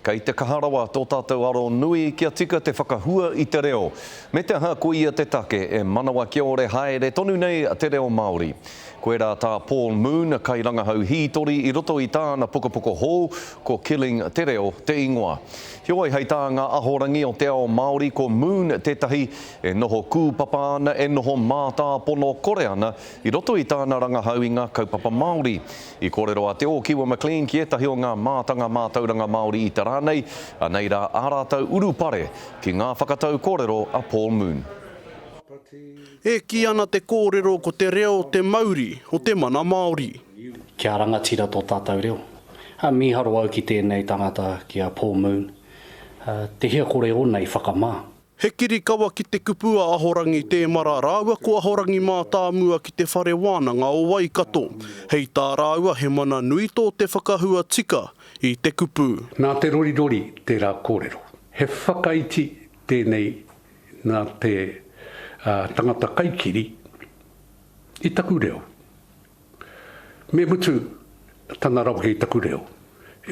Kei te kaha rawa tō tātou aro nui kia tika te whakahua i te reo, me te aha koia te take e manawa kiore haere tonu nei te reo Māori. Koirā tā Paul Moon, kairangahau hītori i roto i tāna pukapuka hou, ko Killing Te Reo te ingoa. Heoi, hei tā ngā ahorangi o te ao Māori ko Moon tētahi e noho kūpapa ana, e noho mātāpono kore ana i roto i tāna rangahau i ngā kaupapa Māori. I kōrero a Te Ōkiwa McLean ki ētahi o ngā mātanga mātauranga Māori i te rā nei, anei rā ā rātou urupare ki ngā whakatau kōrero a Paul Moon. E kī ana te kōrero ko te reo te mauri o te mana Māori. Kia rangatira tō tātou reo. Mīharo au ki tēnei tangata, ki a Paul Moon. Te hia kore ōna i whakamā. He kirikawa ki te kupu a Ahorangi Tēmara rāua ko Ahorangi Mātāmua ki Te Whare Wānanga o Waikato. Hei tā rāua he mana nui tō te whakahua tika i te kupu. Nā te rorirori tērā kōrero. He whakaiti tēnei nā te tangata kaikiri i taku reo. Me mutu tana raweke i taku reo.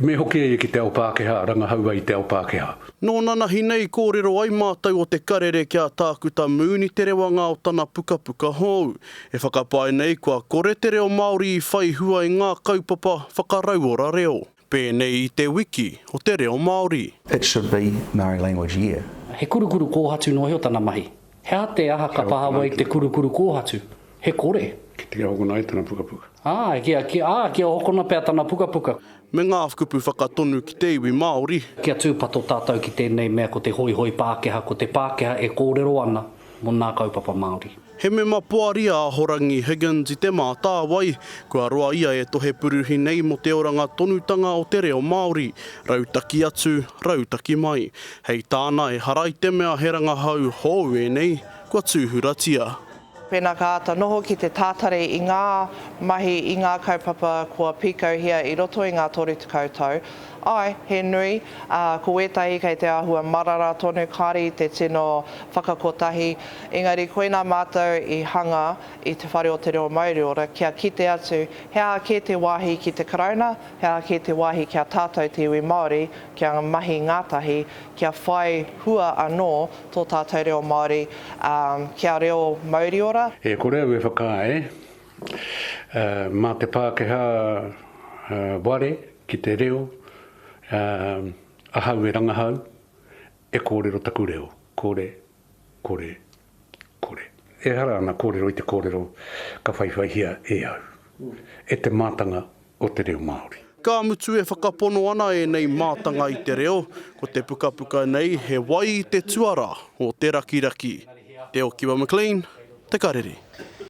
Me hoki a ia ki te ao Pākehā, rangahau ai i te ao Pākehā. Nō nanahi nei kōrero ai mātou o Te Karere ki a Tākuta Moon i te rewanga o tana pukapuka hou. E whakapae nei kua kore te reo Māori i whai hua i ngā kaupapa whakarauora reo, pēnei i te Wiki o te Reo Māori. It should be Maori language year. He kurukuru kōhatu noa iho tana mahi. He aha te aha ka pahawa i te kurukuru kōhatu? He kore. Ki te hokona ai tana pukapuka. Ā, kia, kia, ā, kia hokona pea tana pukapuka. Me ngā kupu whakatonu ki te iwi Māori. Kia tūpato tātou ki tēnei mea ko te hoihoi Pākehā, ko te Pākehā e kōrero ana mō nā kaupapa Māori. He mema poari a Ahorangi Higgins i Te Mātāwai, kua roa ia e tohe puruhi nei mō te oranga tonutanga o te reo Māori, rautaki atu, rautaki mai. Hei tāna, ehara i te mea he rangahau hou ēnei, kua tūhuratia. Pēnā ka āta noho ki te tātari i ngā mahi, i ngā kaupapa kua pīkauhia i roto i ngā 30 tau, āe, he nui, ā, ko wētahi kei te āhua marara tonu, kāre i te tino whakakotahi, engari koinā mātou i hanga i Te Whare o te Reo Mauriora kia kite atu he aha kē te wāhi ki te Karauna, he aha kē te wāhi ki a tātou te iwi Māori kia mahi ngātahi, kia whai hua anō tō tātou reo Māori, ā, kia reo mauriora. E kore au e whakaae, mā te Pākehā ware ki te reo, ahau e rangahau, e kōrero taku reo. Kore, kore, kore. Ehara ana kōrero i te kōrero ka whaiwhaihia e au, e te mātanga o te reo Māori. Ka mutu e whakapono ana ēnei mātanga i te reo, ko te pukapuka nei he wai i te tuara o te rakiraki. Te Okiwa McLean, Te Karere.